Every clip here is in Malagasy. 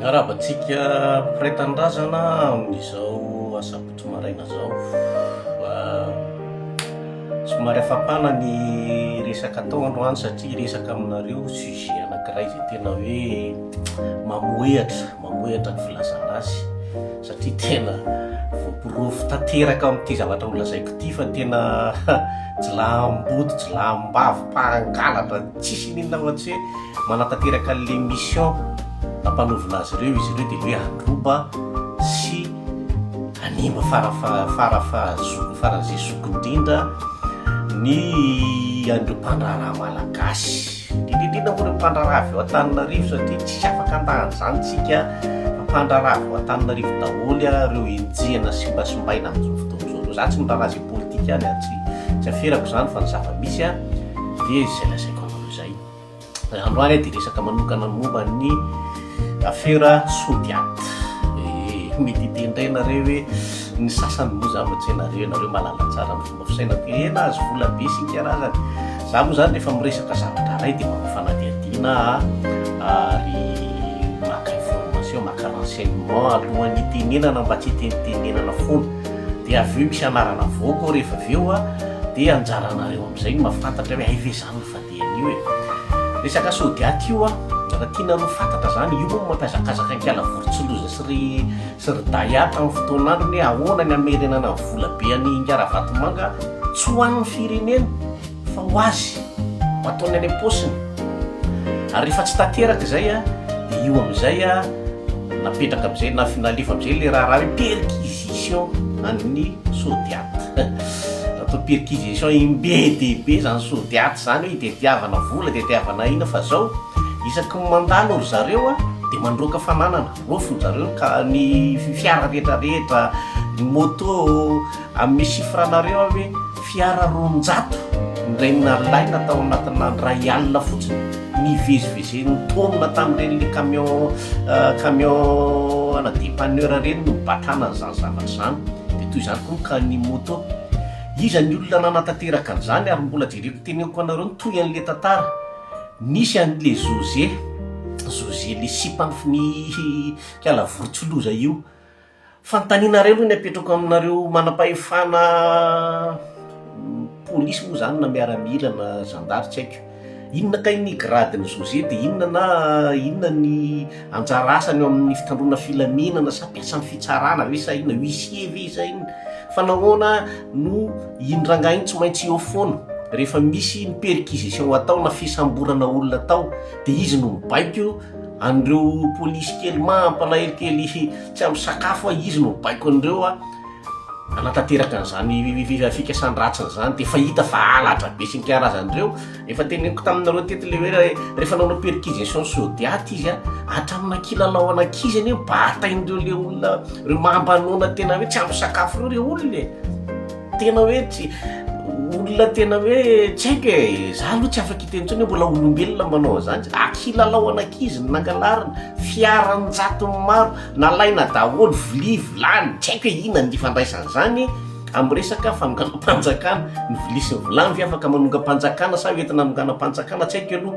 Miarahaba antsika mpiray tanindrazana amin'izao asabotsy maraina izao. Somary afampana ny resaka atao androany satria hiresaka aminareo sujet anankiray izay tena hoe mamohehatra, mamohehatra ny filazana azy satria tena voaporofo tanteraka amin'ity zavatra holazaiko ity fa tena jiolahimboto, jiolahim-bavy, mpangalatra, tsisy n'inona afa-tsy hoe manatanteraka an'ilay mission nampanaovina azy ireo izy ireo dia ny hoe handroba sy hanimba fara fara faran'izay zoky indrindra ny an'ireo mpandraharaha malagasy, indrindra indrindra moa ireo mpandraharaha avy ao Antananarivo satria tsisy afaka handà an'izany isika fa mpandraharaha avy ao Antananarivo daholo ireo enjehina sy simbasimbaina amin'izao fotoana izao ireo. Za tsy miraharaha izay politika any an, tsy tsy aferako izany fa ny zava-misy dia izay lazaiko anareo izay. Androany aho dia hiresaka manokana momba ny afera Sodiat. Eh, mety hiteny indray nareo hoe ny sasany moa za fa tsy hainareo, ianareo mahalala tsara ny fomba fisainako. Eh, nahazo vola be sy ny karazany. Za moa zany rehefa miresaka zavatra iray dia manao fanadihadiana aho ary maka information, maka renseignement alohan'ny hitenenana mba tsy hitenitenenana foana. Dia avy eo misy anarana avoaka ao rehefa avy eo dia anjaranareo amin'izay no mahafantatra hoe hay ve zany ny Dia anio e. Resaka Sodiat io an, raha tianareo fantatra zany, io moa no mampihazakazaka an'i Kiala Vorontsiloza sy ry sy ry Daya tamin'ny fotoan'androny hoe ahoana ny hamerenana ny vola be an'i Ingahy Ravatomanga tsy ho an'ny firenena fa ho azy, ho ataony any am-paosiny. Ary rehefa tsy tanteraka izay an, dia io amin'izay an, napetraka amin'izay, nalefa amin'izay ilay raharaha hoe perquisition an'ny Sodiat. Atao perquisition im-be dia be zany sodiat zany hoe itediavana vola, itediavana inona fa zao isaky ny mandalo ry zareo a dia mandroaka fananana, raofin-dry zareo ny ka- ny fiara rehetra rehetra, ny moto, hanome chiffre anareo aho hoe fiara 200 indray nalaina tao anatina indray alina fotsiny, nivezivezen'ny taomina tamin'ireny le camion camion ana depanneur ireny no nibatana an'izany zavatra izany. Dia toy izany koa ny cas ny moto. Iza ny olona nanatanteraka an'izany ary mbola jereko teneniko anareo ny tohy an'le tantara. Nisy an'le José, José le sipan'ny kala vorontsiloza io. Fanontanianareo aloha ny apetrako aminareo manam-pahefana polisy moa zany na miaramila na zandary tsy haiko. Inona kay ny grade-n'i José dia inona na inona ny anjara asany eo amin'ny fitandroana filaminana sa mpiasan'ny fitsarana ve sa inona, huissier ve sa inona? Fa nahoana no iny rangahy iny tsy maintsy eo foana rehefa misy ny perquisition atao na fisamborana olona atao dia izy no mibaiko an'ireo polisy kely mampalahelo kely tsy ampy sakafo izy no mibaiko an'ireo a. Hanatanteraka an'izany fikasan-dratsiny izany dia efa hita fa halatra be sy ny karazany ireo. Efa teneniko taminareo teto ilay hoe rehefa nanao perquisition Sodiat izy a, hatramina kilalao an'ankizy anie batain'ireo le olona ireo mampanoana tena hoe tsy ampy sakafo ireo le olona e. Tena hoe tsy olona tena hoe tsy haiko e, za aloha tsy afaka hiteny intsony hoe mbola olombelona manao an'izany, kilalao an'ankizy no nangalarina, fiara an-jatony maro. Nalaina daholo vilia vilany, tsy haiko hoe inona ny ifandraisan'izany amin'ny resaka fanonganam-panjakana, ny vilia sy ny vilany ve afaka manongam-panjakana sa hoentina hanonganam-panjakana tsy haiko aloha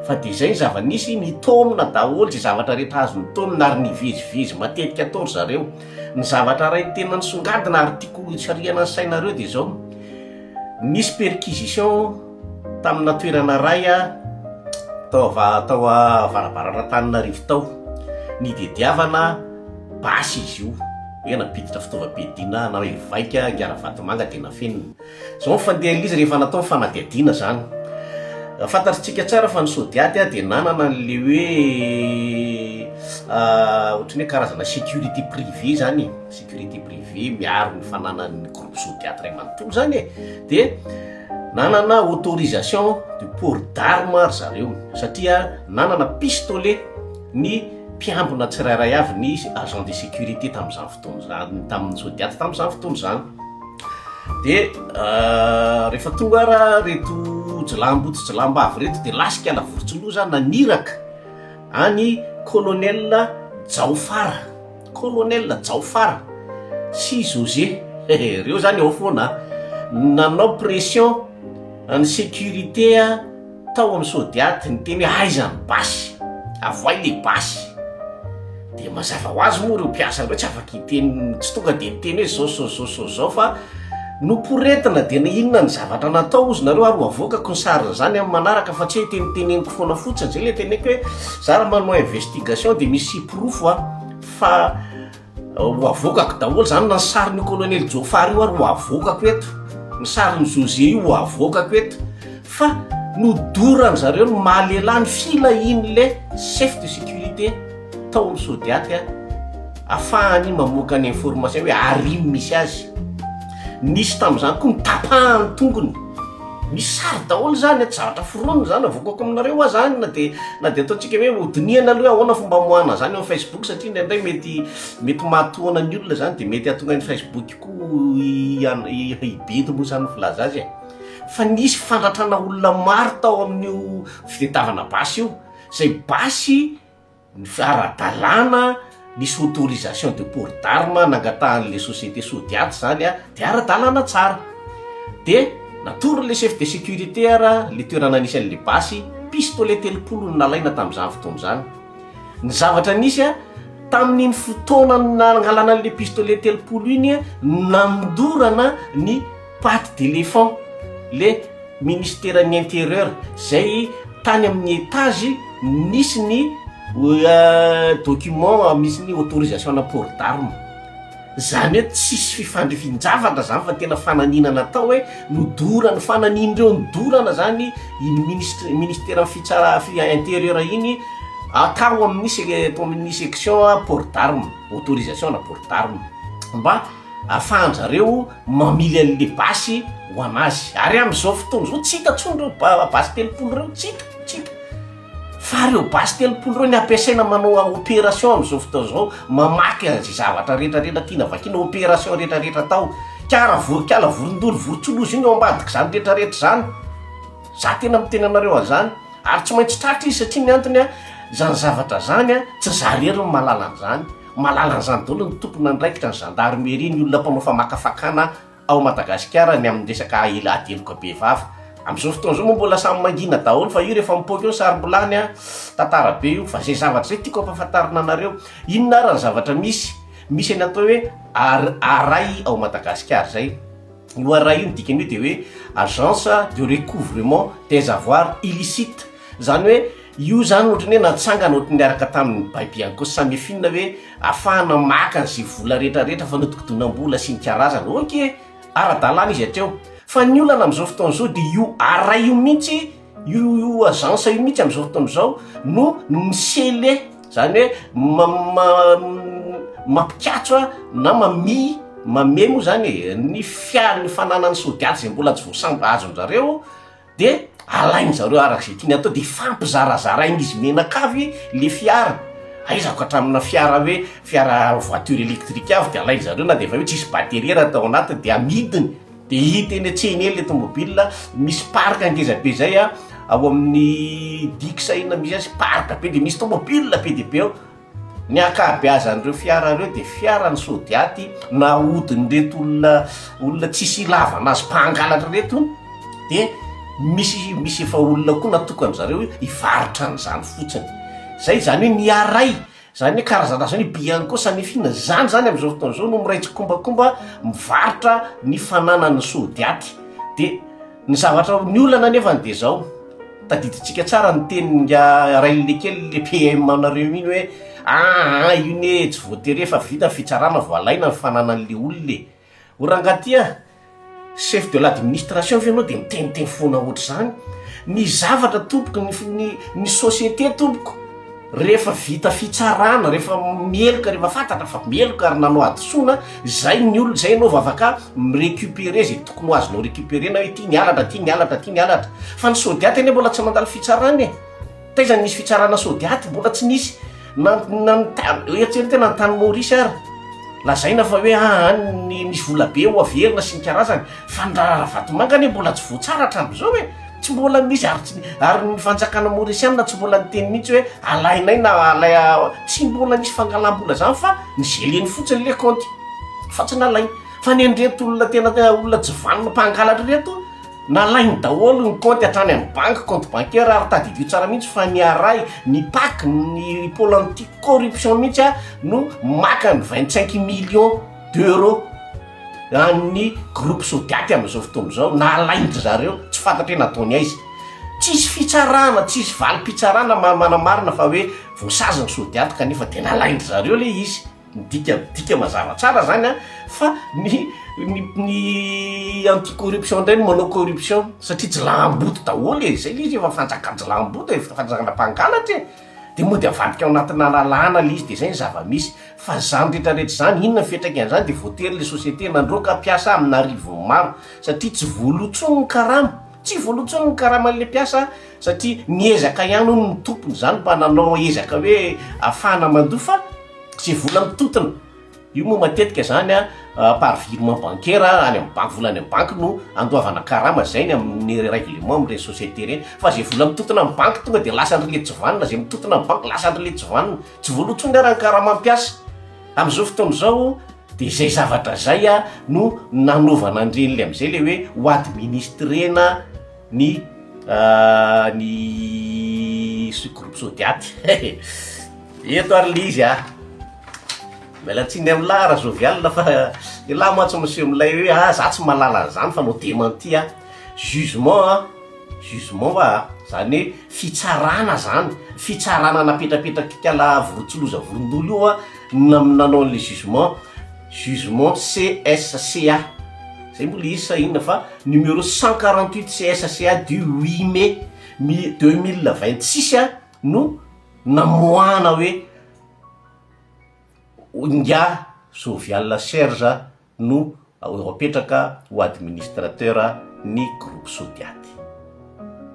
fa dia izay ny zava-nisy, nitaomina daholo izay zavatra rehetra azo nitaomina ary nivezivezy matetika tao ry zareo. Ny zavatra iray tena nisongadina ary tiako hisarihana ny sainareo dia izao, nisy perquisition Tamina toerana iray tao tao avarabaran'Antananarivo tao, nidediavana basy izy io, hoe nampiditra fitaovam-piadiana na hoe vaika ingahy Ravatomanga dia nafenina. Izao ny fandehan'ilay izy rehefa natao ny fanadihadiana izany. Fantatritsika tsara fa ny Sodiat dia nanana an'ilay hoe ohatran'ny hoe karazana sécurité privée izany e, sécurité privée miaro ny fananan'ny groupe Sodiat iray manontolo izany e, dia Nanana autorisation de port d'arme ry zareo satria nanana pistolet ny mpiambina tsirairay avy ny agent de sécurité tamin'izany fotoana izany, tamin'ny Sodiat tamin'izany fotoana izany. Dia rehefa tonga ara reto jiolahimboto sy jiolahim-bavy reto dia lasika Lavorotsiloza naniraka an'i colonel Jaofara. Colonel Jaofara sy José reo zany ao foana nanao pression ny sécurité tao amin'ny Sodiat niteny hoe aiza ny basy, avoay le basy. Dia mazava ho azy moa ireo mpiasa ireo tsy afaka hiteny, tsy tonga dia niteny hoe zao zao zao zao zao fa noporetina dia na inona ny zavatra natao hozy nareo ary ho avoakako ny sarin'izany amin'ny manaraka fa tsy hoe teniteneniko foana fotsiny, zay le teneko hoe za raha manao investigation dia misy porofo a fa Ho avoakako daholo zany na ny sarin'io colonel Jofar io ary ho avoakako eto, ny sarin'i José io ho avoakako eto fa nodoran zareo ny maha lehilahy ny filahian'le chef de sécurité tao amin'ny Sodiat a, afahany mamoaka ny information hoe ary ino misy azy. Nisy tamin'izany koa notapahany tongony. Misy sary daholo zany a, tsy zavatra foronina zany, avoakako aminareo hoa zany na de na de ataontsika hoe hodinihana aloha hoe ahoana fomba amoahana zany eo amin'ny facebook satria indraindray mety mety mahatohana ny olona zany de mety hahatonga ny facebook koa hibenty moa zany ny filaza azy e. Fa nisy fandratrana olona maro tao amin'io fitadiavana basy io, zay basy Ny ara-dalàna, nisy autorisation de port d'arme nangatahan'le société Sodiat zany a, de ara-dalàna tsara. De natoron'le chef de sécurité ara le toerana nisy an'le basy, pistolet 30 no nalaina tamin'izany fotoana izany. Ny zavatra nisy a, tamin'iny fotoana nangalana an'le pistolet 30 iny no nandorana ny patte d'éléphant, le Ministeran'ny Intérieur izay tany amin'ny étage nisy ny document misy ny autorisation ana port d'arme. Izany hoe tsisy fifandrifin-javatra izany fa tena fananiana natao hoe nodorana, fananian'ireo nodorana izany iny ministre ministeran'ny fitsara- intérieur iny tao amin'ny se- tao amin'ny section port d'arme, autorisation ana port d'arme mba afahan-drareo mamily an'le basy ho an'azy, ary amin'izao fotoana izao tsy hita intsony ireo basy 30 ireo, tsy hita, tsy hita, fa ireo basy 30 ireo ny ampiasaina manao opération amin'izao fotoana izao, mamaky an'izay zavatra rehetra rehetra tiana vakiana, opération rehetra rehetra atao, kara voron-kala, vorondolo, vorontsoloza io ny ao ambadik'izany rehetra rehetra izany, za tena miteny anareo an'izany, ary tsy maintsy tratra izy satria ny antony an, izany zavatra izany an, tsy za irery no mahalala an'izany. Mahalala an'izany daholo ny tompon'andraikitra, ny gendarmerie, ny olona mpanao famakafakana ao Madagasikara ny amin'ny resaka ady heloka bevava. Amin'izao fotoana izao moa mbola samy mangina daholo fa io rehefa mipoaka eo ny sarom-bilany an, tantara be io. Fa izay zavatra izay tiako ampahafantarina anareo. Inona ary ny zavatra misy? Misy ny atao hoe ARAI ao Madagasikara izay. Io ARAI io ny dikan'io dia hoe Agence de recouvrement des avoirs illicites. Izany hoe Io zany ohatran'ny hoe natsangana ohatran'ny niaraka tamin'ny bay bianco sy samifin hoe afahana maka an'izay vola rehetra rehetra fanodikodinam-bola sy ny karazany. Ok, ara-dalàna izy hatreo. Fa ny olana amin'izao fotoana izao dia io arrêt io mihitsy, io io agence io mihitsy amin'izao fotoana izao no mi-sceller, zany hoe mampikatso na mami, mamehy moa zany e, ny fia- ny fananan'ny Sodiat izay mbola tsy voasambotra azon-jareo. Dia alain zareo araka izay tiany atao dia ifampizarazarain'izy mianakavy le fiara, aizako hatramina fiara hoe fiara voiture électrique avy dia alain zareo na dia efa hoe tsisy batterie raha tao anatiny dia amidiny dia hita eny an-tsena eny le tomobile, misy parc ngeza be zay a ao amin'ny digue sa inona misy azy, parc be dia misy tomobile be dia be ao. Ny ankabeazan'ireo fiara ireo dia fiaran'ny Sodiaty nahodin'ireto olona olona tsisy ilavana azy mpangalatra ireto dia misy misy efa olona koa natokan-dry zareo hivarotra an'izany fotsiny. Zay izany hoe ny aray, izany hoe karazana zany hoe Bianco Samifina zany zany amin'izao fotoana izao no miray tsikombakomba mivarotra ny fananan'ny Sodiaty. Dia ny zavatra ny olana anefany dia izao. Tadidintsika tsara ny tenin'ingahy Rainilekely le PM anareo iny hoe aa io ne tsy voatery efa vita ny fitsarana vao alaina ny fananan'le olona e! O rangahy ty a! Chef de l'administration ve ianao de miteniteny foana ohatr'izany? Ny zavatra tompoko ny ny ny société tompoko Rehefa vita fitsarana, rehefa meloka, rehefa fantatra fa meloka ary nanao hadisoana, zay ny olona, zay ianao vao afaka mi-recuperer zay tokony ho azonao recuperer-na hoe ity ny halatra, ity ny halatra, ity ny halatra. Fa ny Sodiat anie mbola tsy nandalo fitsarana e! Taiza no nisy fitsarana Sodiat? Mbola tsy nisy. Na na ny tany, eritrereto na ny tany Maurice ary. Lazaina fa hoe aa ny misy vola be ho averina sy ny karazany, fa ny raharaha Ravatomanga anie mbola tsy voatsara hatramin'izao e! Tsy mbola misy ary tsy ary ny fanjakana maorisianina tsy mbola niteny mihitsy hoe alainay na alay tsy mbola nisy fangalam-bola zany fa ni-geler-ny fotsiny le kaonty fa tsy nalainy. Fa ny an'ireto olona tena olona tsy vanona mpangalatra ireto. Nalainy daholo ny kaonty hatrany amin'ny banky, compte bancaire, ary tadidio tsara mihitsy fa ny Aray, ny Pac, ny pôle anti corruption mihitsy no maka ny 25 millions d'euros an'ny groupe Sodiat amin'izao fotoana izao, nalain-dry zareo, tsy fantatra hoe nataony aiza. Tsisy fitsarana, tsisy valim-pitsarana manamarina fa hoe voasazy ny Sodiat kanefa dia nalain-dry zareo ilay izy. Midika midika mazava tsara zany an, fa ny ny ny anti corruption ndray no manao corruption satria jilamboto daholo e, zay le izy efa fanjakan-jilamboto e, fanjakana mpangalatra e, de mody avadika ao anatina lalàna le izy de zay ny zava-misy, fa zany retraretra zany inona ny fiantraikan'izany de voatery le société nandroaka mpiasa amin'arivony maro satria tsy voaloa tsony ny karama, tsy voaloa tsony ny karaman'le mpiasa satria niezaka ihany hono ny tompony zany mba nanao ezaka hoe afahana mandoa fa Ze vola mitontona, io moa matetika zany a par virement bancaire any amin'ny banky, vola any amin'ny banky no andoavana karama, zay ny amin'ny règlement amin'ireny société ireny, fa ze vola mitontona amin'ny banky tonga de lasan-dry le tsy vanona, ze mitontona amin'ny banky lasan-dry le tsy vanona, tsy voaloa intsony ara ny karama mpiasa amin'izao fotoana izao, de zay zavatra zay a no nanaovana an'ireny le am'zay le hoe ho administrena ny ny groupe Sodiat. Eto ary le izy ah. Miala tsiny amin'lah Rajovial fa elah mantsy miseho milay hoe ah za tsy mahalala an'izany fa anao démenti ah. Jugement ah, jugement va ah, zany hoe fitsarana zany, fitsarana napetrapetrak'ikala vorontsiloza vorondolo io ah no nanao an'le jugement, jugement CSCA, zay moa le izy sa inona fa numéro 148 CSCA du 8 mai 2026 ah no namoahana hoe ingahy Jovial Serge no apetraka ho administrateur ny groupe Sodiat.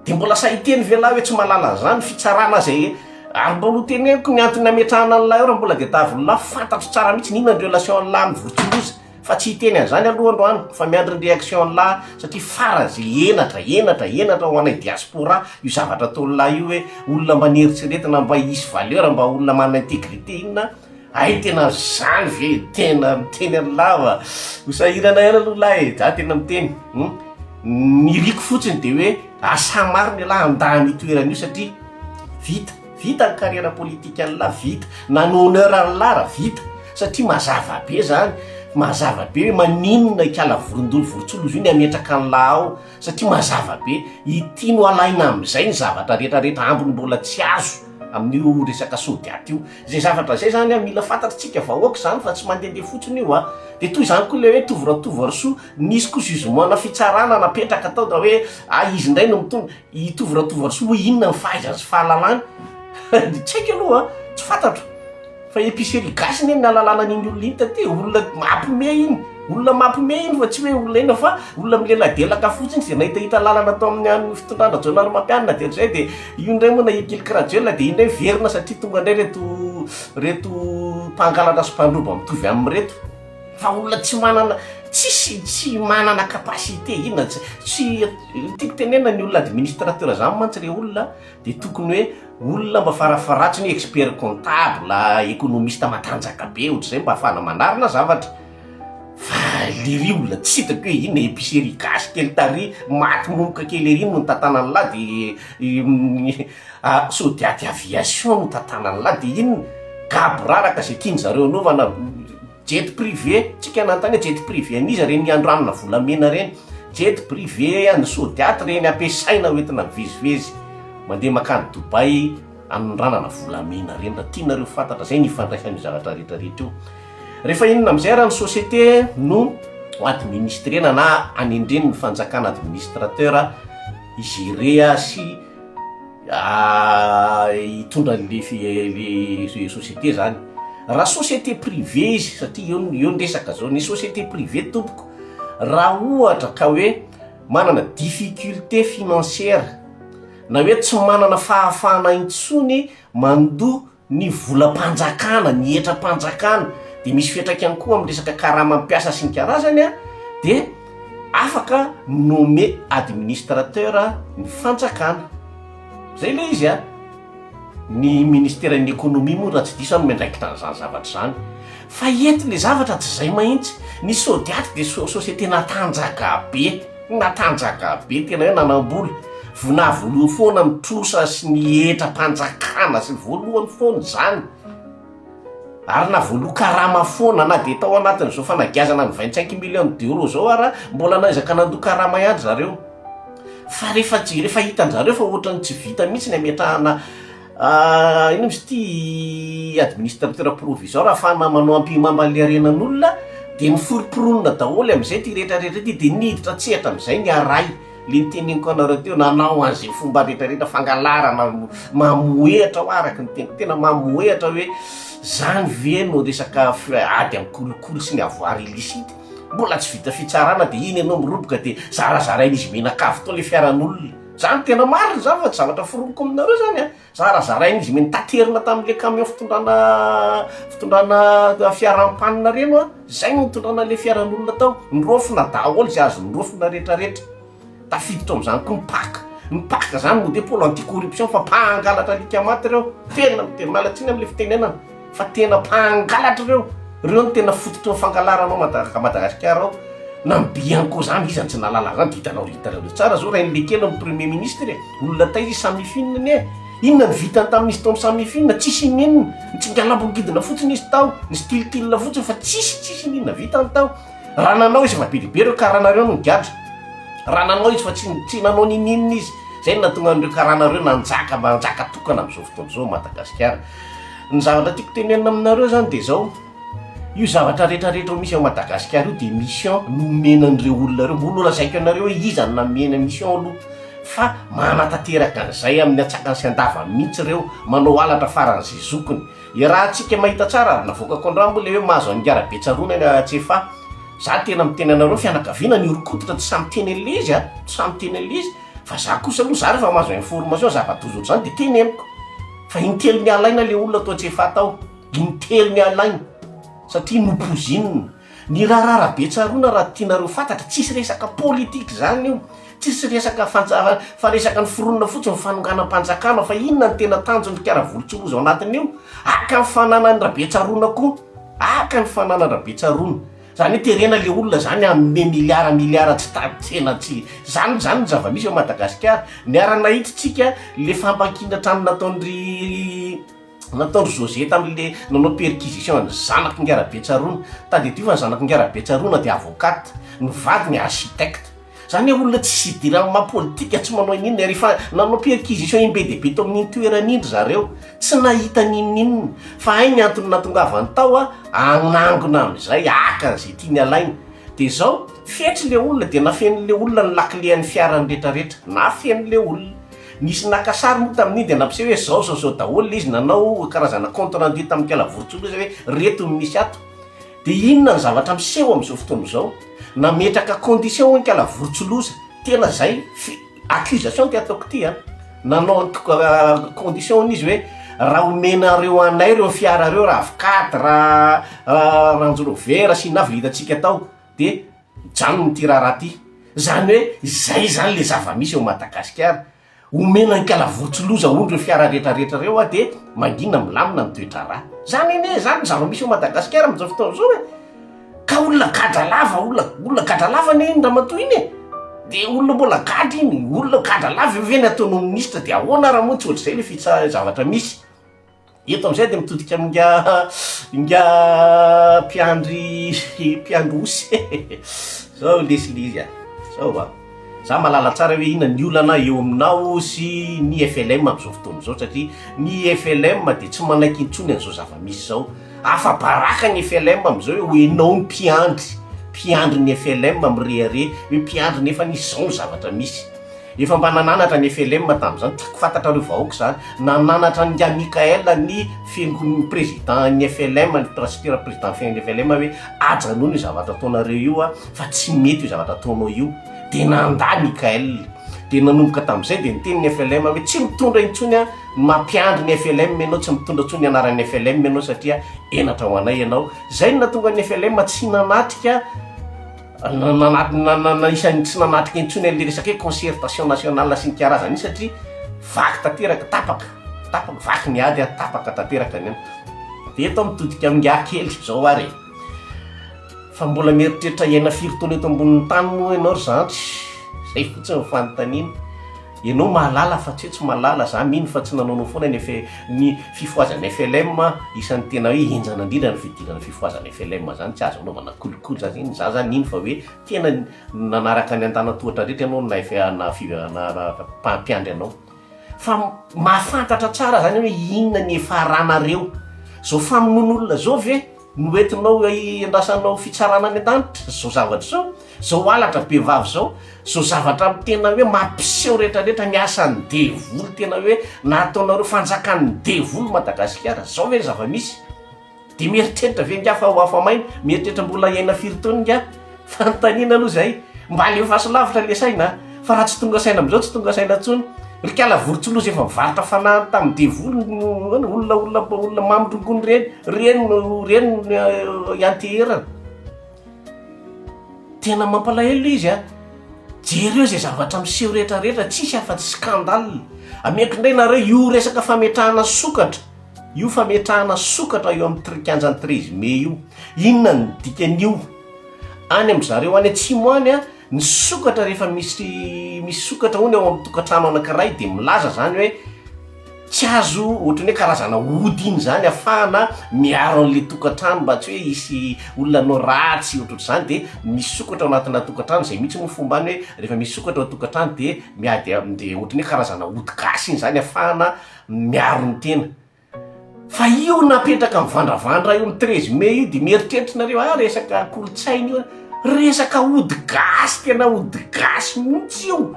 Dia mbola sahy hiteny ve lahy hoe tsy mahalala an'izany fitsarana izay ary mbola ho teneniko ny antony nametrahana an'ilay eo raha mbola dia tavololahy fantatro tsara mihitsy ny inona ny relation an'lah amin'ny vorontsiloza. Fa tsy hiteny an'izany aloha androany fa miandry ny réaction an'lah satria faran'izay henatra henatra henatra ho anay diaspora io zavatra ataon'lah io hoe olona mba nieritreretina mba hisy valeur mba olona manana intégrité inona hay tena zany ve tena miteny an'lah fa ho sahirana ihany aloha lah e za tena miteny hum ny iriko fotsiny de hoe asa marina elah handà an'io toerana io satria vita Vita ny carrière politique an'lah vita, na ny honneur an'lah ra vita, satria mazava be zany, mazava be hoe maninona ikala vorondolo vorontsoloza io ny hametraka an'lah ao, satria mazava be, ity no alaina amizay ny zavatra rehetra rehetra ambiny mbola tsy azo amin'io resaka sodiat io, zay zavatra zay zany an mila fantatritsika vahoaka zany fa tsy mandehandeha fotsiny io an, de toy izany koa le hoe Tovo Ratovoarisoa, nisy koa jugement na fitsarana napetraka tao da hoe ah izy indray no mitondra, I Tovo Ratovoarisoa hoe inona ny fahaizany sy fahalalany? Tsy haiko aloha an, tsy fantatro. Fa épicerie gasy anie ny nahalalana an'iny olona iny taty e, olona mampime iny, olona mampime iny fa tsy hoe olona inona fa olona mileladelaka fotsiny izay nahitahita lalana tao amin'ny an'ny fitondran-dRajaonarimampianina dia ohatr'izay dia io indray moa nahilikiliky Rajoelina dia iny indray miverina satria tonga indray ireto ireto mpangalatra sy mpandroba mitovy aminy ireto. Fa olona tsy manana tsisy tsy manana capacité inona tsy tsy tiako tenenina ny olona administrateur zany mantsy re olona de tokony hoe olona mba farafaharatsiny hoe expert comptable, économiste matanjaka be ohatr'izay mba ahafahana manarina zavatra fa lery olona tsy hitako hoe inona épicerie gasy kely tary maty momoka kely ery no nitantanan'lah de Sodiat aviation no tantanan'lah de inona gaboraraka zay tian'zareo anaovana Jet privé, tsika nanontany hoe jet privé an'iza reny andranona volamena reny? Jet privé an'ny Sodiat reny ampiasaina hoentina mivezivezy mandeha makany Dubaï anondranana volamena reny raha tianareo fantatra zay ny ifandraisan'io zavatra rehetra rehetra io. Rehefa inona amizay raha ny société no ho administrena na anendren'ny fanjakana administrateur hi-gérer sy hitondra an'le le société zany. Raha société privée izy, satria eo eo ny resaka zao, ny société privée tompoko, raha ohatra ka hoe manana difficulté financière na hoe tsy manana fahafahana intsony mandoa ny volam-panjakana, ny hetram-panjakana, dia misy fiantraikany koa amin'ny resaka karama mpiasa sy ny karazany an, dia afaka mi-nommer administrateur ny fanjakana. Zay ilay izy an. Ny ministeran'ny économie moa raha tsy diso aho no miandraikitra an'izany zavatra izany. Fa eto ilay zavatra tsy izay mahintsy. Ny Sodiat dia société natanjaka be. Natanjaka be, tena hoe nanam-bola. Vonavoloha foana ny trosa sy ny hetram-panjakana sy ny voalohany foana izany. Ary na voaloa karama foana na dia tao anatin'izao fanagiazana ny 25 millions d'euros izao ara, mbola naezaka nandoa karama ihany zareo. Fa rehefa tsy, rehefa hitan-jareo fa ohatran'ny tsy vita mihitsy ny hametrahana inona izy ity, administrateur provisoire ahafahana manao ampihimamba an'ilay harenan'olona, dia noforomporonina daholo amin'izay ity rehetra rehetra ity, dia niditra an-tsehatra amin'izay ny aray. Le niteneniko anareo teo, nanao an'izay fomba rehetra rehetra, fangalarana mamohehatra hoa araka ny teniko, tena mamohehatra hoe zany ve no resaka ady amin'ny kolikoly sy ny avoir illicite, mbola tsy vita fitsarana de iny ianao miroboka de zarazarain'izy mianakavy tao le fiaran'olona, zany tena marina zany fa tsy zavatra foroniko aminareo zany an. Zarazarain'izy mi nitaterina tamin'le camion fitondrana fitondrana fiaram-panina reny hoa, zay no nitondrana le fiaran'olona tao, niraofina daholo zay azo niraofina retraretra, tafiditra ao am'zany koa ny pac, ny pac zany mody hoe pôle anti corruption fa mpangalatra alika maty reo, tena miteny miala tsiny am'le fitenenana fa tena mpangalatra reo, reo no tena fototry ny fangalarana ao Mada- Madagasikara ao, na ny Bianco zany iza no tsy nahalala an'zany, de hitanao hitanareo tsara zao rainilekely ny premier ministre e. Olona taiza i Samifin anie? Inona no vitany tamin'izy tao amin'ny Samifin? Tsisy ininona. Nitsingalambo-ngidina fotsiny izy tao, nistiltilina fotsiny fa tsisy tsisy ininona vitany tao. Raha nanao izy efa be dia be ireo karana ireo no nigadra. Raha nanao izy fa tsy tsy nanao n'ininona izy. Izay no nahatonga an'ireo karana ireo nanjaka manjaka tokana amin'izao fotoana izao ao Madagasikara. Ny zavatra tiako tenenina aminareo izany dia izao. Io zavatra rehetra rehetra misy ao Madagasikara io dia mission nomena an'ireo olona ireo, mbola holazaiko anareo hoe iza no namena mission aloha fa manatanteraka an'izay amin'ny antsakany sy andavany mihitsy ireo, manao halatra faran'izay zokiny. Iarahantsika mahita tsara ary navoakako androany moa ilay hoe mahazo an'i Rabetsaroana ny Atsefa. Za tena miteny anareo fianakaviana nihoron-koditra tsy sahy miteny an'ilay izy a, tsy sahy miteny an'ilay izy fa za kosa aloha za rehefa mahazo information zava-doza ohatr'izany dia teneniko fa intelo nialaina ilay olona tao Antsefa tao. Intelo nialaina satria nopoizinina. Ny raharaha Rabetsaroana raha tianareo fantatra, tsisy resaka politique zany io, tsisy resaka fanja fa resaka noforonina fotsiny fanonganam-panjakana fa inona no tena tanjon'ny Karavolontsiloza ao anatin'io? Haka ny fananan'i Rabetsaroana koa, haka ny fananan-dRabetsaroana. Zany hoe terena le olona zany hanome milliard milliard tsy ta tena tsy zany zany ny zava-misy ao Madagasikara. Niara-nahita tsika le fampakiana trano nataon-dry. Nataon-dry José tamin'le nanao perquisition ny zanak'i Ingahy Rabetsaroana. Tadidio fa ny zanak'i Ingahy Rabetsaroana dia avocate, ny vadiny architecte. Zany hoe olona tsisy idirany maha politika, tsy manao ininona, ary efa nanao perquisition imbe dia be tao amin'iny toerana iny ry zareo, tsy nahita n'inon'inona. Fa hay ny antony nahatongavany tao a, hanangona amin'izay, haka an'izay tiany alaina. Dia izao, fetry le olona dia nafenin'le olona ny lakile an'ny fiarany retraretra, nafenin'le olona. Nisy naka sary moa tamin'iny dia nampiseho hoe zao zao zao daholo ilay izy, nanao karazana compte rendu tamin'ny Mikala Vorotsiloza hoe reto ny misy ato. Dia inona ny zavatra miseho amin'izao fotoana izao? Nametraka condition hoy Mikala Vorotsiloza, tena izay accusation ity ataoko ity an, nanao condition hono izy hoe raha omenareo anay ireo fiara ireo, rav quatre, Range Rover sy inona avy ilay hitantsika tao, dia Mijanona ity raharaha ity. Izany hoe izay izany le zava-misy eo Madagasikara. Omena ankalavotsiloza hono ireo fiara rehetra rehetra ireo a dia mangina milamina ny toe-draharaha. Izany anie izany ny zava-misy eo Madagasikara amin'izao fotoana izao e. Ka olona gadra lava, olona olona gadra lava anie iny ramatoa iny e. Dia olona mbola gadra iny, olona gadra lava io ve ny ataonao minisitra dia ahoana ara moa tsy ohatr'izay le fitsa- zavatra misy. Eto amin'izay dia mitodika amin'ingahy ingahy mpiandry mpiandry osy Zao lesy le izy a! Zao a! Za mahalala tsara hoe inona ny olana eo aminao sy ny FLM amin'izao fotoana izao satria ny FLM dia tsy manaiky intsony an'izao zava-misy izao. Afa-baraka ny FLM amin'izao hoe ho enao ny mpiandry, mpiandry ny FLM mirehareha hoe mpiandry nefa izao ny zavatra misy. Efa mba nananatra ny FLM tamin'izany, tiako fantatrareo vahoaka izany, nananatra an'ingahy Mickaël ny fiangon'ny président ny FLM, ny pasitera président ny FLM hoe ajanony io zavatra ataonareo io a, fa tsy mety io zavatra ataonao io, dia nandà Mickaël, dia nanomboka tamin'izay dia niteny ny FLM hoe tsy mitondra intsony a, ny mampiandry ny FLM ianao, tsy mitondra intsony ny anaran'ny FLM ianao satria henatra ho anay ianao, izay no nahatonga ny FLM tsy nanatrika. Isan'ny tsy nanatrika intsony an'ilay resaka hoe concertation nationale sy ny karazany iny satria vaky tanteraka, tapaka, tapaka, vaky ny ady ary tapaka tanteraka ny an. Dia eto aho mitodika amin'ingahy kely izao ary e. Fa mbola mieritreritra hiaina firy taona eto ambonin'ny tany moa ianao ry zandry? Zay fotsiny ny fanontaniana. Ianao mahalala fa tsy hoe tsy mahalala, za mino fa tsy nanaonao foana ny F ny fifohazan'ny FLM, isan'ny tena hoe henjana indrindra ny fidirana fifohazana FLM zany, tsy azo anaovana kolikoly zany, iny za zany nino fa hoe tena nanaraka ny antanantohatra rehetra ianao na F na fi na mpiandry anao. Fa mahafantatra tsara zany hoe inona ny hiafaranareo. Zao famonoan'olona zao ve no entinao hiandrasanao fitsarana any an-danitra? Zao zavatra zao? Zao halatra be vava zao? Zao zavatra tena hoe mampiseho retraretra ny asan'ny devoly tena hoe nataonareo fanjakan'ny devoly Madagasikara zao ve ny zava-misy? Dia mieritreritra ve ingahy fa ho afa-maina? Mieritreritra mbola hiaina firy taona ingahy? Fanontaniana aloha izay. Mba alefaso lavitra le saina a! Fa raha tsy tonga saina amin'izao tsy tonga saina intsony. Ry kala vorontsiloza efa mivarotra fanahiny tamin'ny devoly no olona olona olona mamy rongony ireny, ireny no ireny no ianteherana. Tena mampalahelo ilay izy a! Jereo izay zavatra miseho rehetra rehetra, tsisy afa-tsy scandale. Ameko indray nareo io resaka fametrahana sokatra. Io fametrahana sokatra eo amin'ny trikianjan'ny 13 mai io, inona no dikan'io? Any amin-dry zareo any atsimo any, ny sokatra rehefa misy misy sokatra hono ao amin'ny tokantrano anankiray dia milaza izany hoe tsy azo ohatran'ny hoe karazana ody iny izany ahafahana miaro an'ilay tokantrano mba tsy hoe hisy olona hanao ratsy ohatrohatr'izany dia misy sokatra ao anatina tokantrano, izay mihitsy moa ny fomba any hoe rehefa misy sokatra ao an-tokantrano dia miady dia ohatran'ny hoe karazana ody gasy iny izany ahafahana miaro ny tena. Fa io napetraka mivandravandra io ny 13 mai io dia mieritreritra nareo ah resaka kolontsaina io, resaka ody gasy tena ody gasy mihitsy io.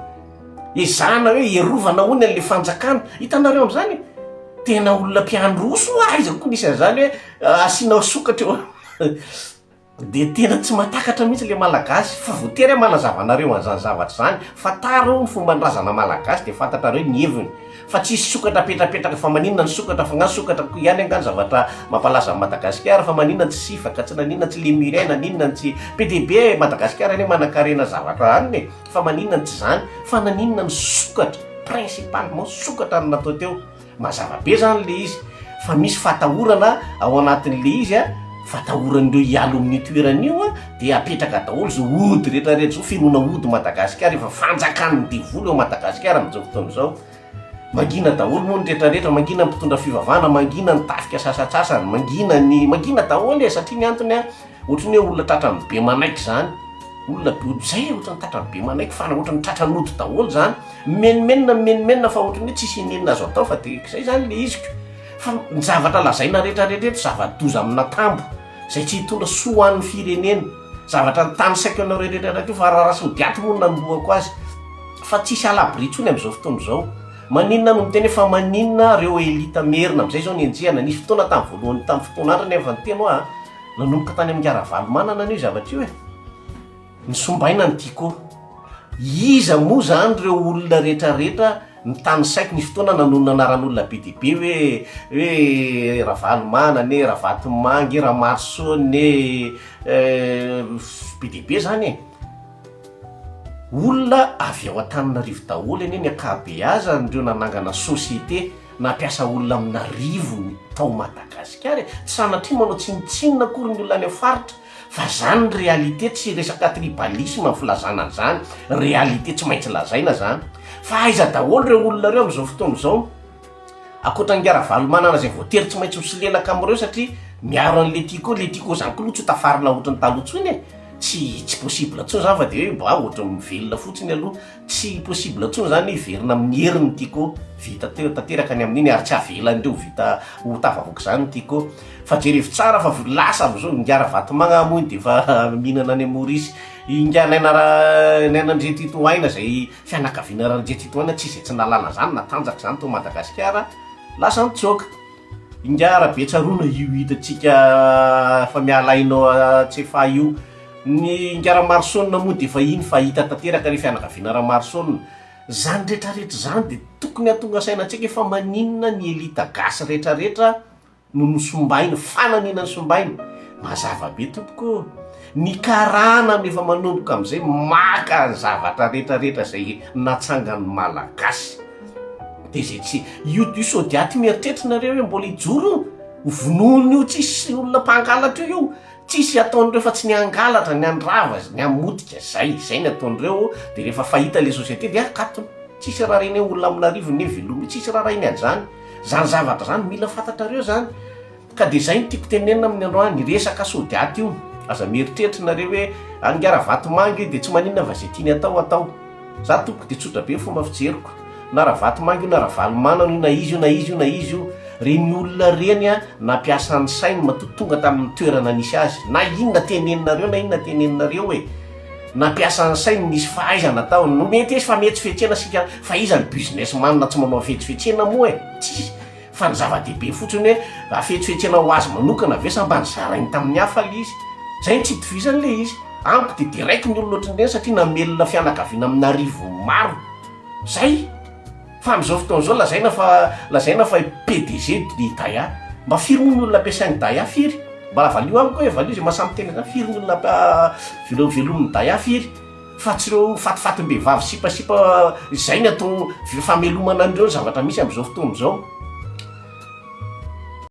Ezahana hoe hiarovana hono an'le fanjakana. Hitanareo am'zany? Tena olona mpiandroso aiza koa nisy an'zany hoe asiana sokatra eo. Dia tena tsy mahatakatra mihitsy le malagasy fa voatery aho manazava anareo an'izany zavatra izany, fantaro ny fomban-drazana malagasy dia fantatrareo ny heviny fa tsisy sokatra apetrapetraka fa maninona ny sokatra fa nga sokatra koa ihany angaha ny zavatra mampalaza an'i Madagasikara fa maninona tsy sifaka tsy naninona tsy lemurien naninona ny tsy be dia be e Madagasikara anie manankarena zavatra anona e fa maninona ny tsy izany fa naninona ny sokatra principalement sokatra no natao teo. Mazava be zany le izy fa misy fatahorana ao anatin'le izy a, fatahoran'ireo hiala amin'io toerana io a, de apetraka daholo zao ody rehetra rehetra zao, fenoana ody Madagasikara, efa fanjakan'ny devoly ao Madagasikara amin'izao fotoana izao. Mangina daholo moa ny rehetra rehetra, mangina ny mpitondra fivavahana, mangina ny tafika sasantsasany, mangina ny, mangina daholo e, satria ny antony a, ohatran'ny hoe olona tratran'ny be manaiky zany, olona be, zay e, ohatran'ny tratran'ny be manaiky fa ohatran'ny tratran'ody daholo zany. Mimenomenona mimenomenona fa ohatran'ny hoe tsisy inianina azo atao fa dia izay izany ilay iziko. Fa ny zavatra lazaina rehetra rehetra eto zava-doza amin'atambo izay tsy hitondra soa ho an'ny firenena. Zavatra nitanisaiko anareo rehetra rehetra teo fa raha Rasodiaty moa no nanombohako azy. Fa tsisy à l'abri intsony amin'izao fotoana izao. Maninona no miteny hoe fa maninona ireo elite merina amin'izay izao no enjehina. Nisy fotoana tamin'ny voalohany tamin'ny fotoan'andro anefa niteny hoa nanomboka tany amin'i Ravalomanana anie io zavatra io e. Ny sombaina ny tiako. Iza moa zany reo olona rehetra rehetra nitanisaiko nisy fotoana nanonona anaran'olona be dia be hoe hoe Ravalomanana e, Ravatomanga e, Ramaroson e, be dia be zany e. Olona avy ao Antananarivo daholo anie ny ankabeazan'ireo nanangana société nampiasa olona amin'arivony tao Madagasikara e. Tsy sanatria manao tsinontsinona akory ny olona any amin'ny faritra. Fa zany ny réalité tsy resaka tribalisme ny filazana an'izany, réalité tsy maintsy lazaina zany. Fa aiza daholo ireo olona ireo amin'izao fotoana izao? Ankoatra an'i Ravalomanana izay voatery tsy maintsy misolelaka amin'ireo satria miaro an'i Letiko, Letiko zany koa aloha tsy ho tafarina ohatran'ny taloha intsony e! Tsy tsy possible intsony zany fa de hoe mba ohatran'ny mivelona fotsiny aloha. Tsy possible intsony zany hiverina amin'ny heriny ny Tiko, vita teo tanteraka ny amin'iny ary tsy avelan'ireo vita ho tafavoaka izany ny Tiko. Fa jerevo tsara fa lasa amin'izao ingahy Ravatomanga moa iny dia efa mihinana any Maurice, ingahy Naina Naina Andriantitohaina izay fianakaviana Randriantitohaina tsy izay tsy nahalala an'izany natanjaka izany tao Madagasikara lasa nitsoaka. Ingahy Rabetsaroana io hitantsika fa miala aina ao Tsiafahy io. Ny ingahy Ramarosaona moa dia efa iny fa hita tanteraka ilay fianakaviana Ramarosaona. Izany rehetrarehetra izany dia tokony hahatonga saina antsika hoe fa maninona ny elita gasy rehetrarehetra no nosombaina, fananina nosombaina. Mazava be tompoko ô! Ny karana no efa manomboka amin'izay maka ny zavatra rehetrarehetra izay natsangan'ny Malagasy. Dia izay tsy, io io Sodiat io mieritreritra nareo hoe mbola hijoro io? Ho vonoin'io tsisy olona mpangalatra io io. Tsisy ataon'ireo fa tsy ny hangalatra, ny handrava, ny hamotika, zay, zay ny ataon'ireo, de rehefa fahita le société de akatona. Tsisy raharahiany hoe olona amin'arivony ne veloma io, tsisy raharahiany an'zany. Zany zavatra zany mila fantatrareo zany. Ka de zay no tiako tenenina amin'ny androany, resaka sodiat io, aza mieritreritra nareo hoe any nga Ravatomanga io de tsy maninona fa ze tiany atao atao. Za tompoko de tsotra be ny fomba fijeriko, na Ravatomanga io na Ravalomanana io na iza io na iza io na iza io, reny olona reny a nampiasa ny sainy matoa tonga tamin'ny toerana nisy azy, na inona teneninareo na inona teneninareo e, nampiasa ny sainy nisy fahaizana tao, no mety izy fa mihetsifetsena sika fa iza ny business man tsy manao hafetsifetsena moa e, tsisy. Fa ny zava-dehibe fotsiny hoe hafetsifetsena ho azy manokana ve sa mba nozarainy tamin'ny hafa ilay izy? Izay no tsy itovizany ilay izy. Amiko dia deraiko ny olona ohatran'ireny satria namelona fianakaviana amin'arivony maro. Izay! Fa amin'izao fotoana izao lazaina fa lazaina fa PDG i Daya. Mba firy moa ny olona ampiasain'i Daya? Firy? Mba valio amiko hoe valio izay maha-samy tena izany, firy ny olona velomin'i Daya? Firy? Fa tsy ireo fatifatim-behivavy sipasipa izay ny atao famelomana an'ireo ny zavatra misy amin'izao fotoana izao.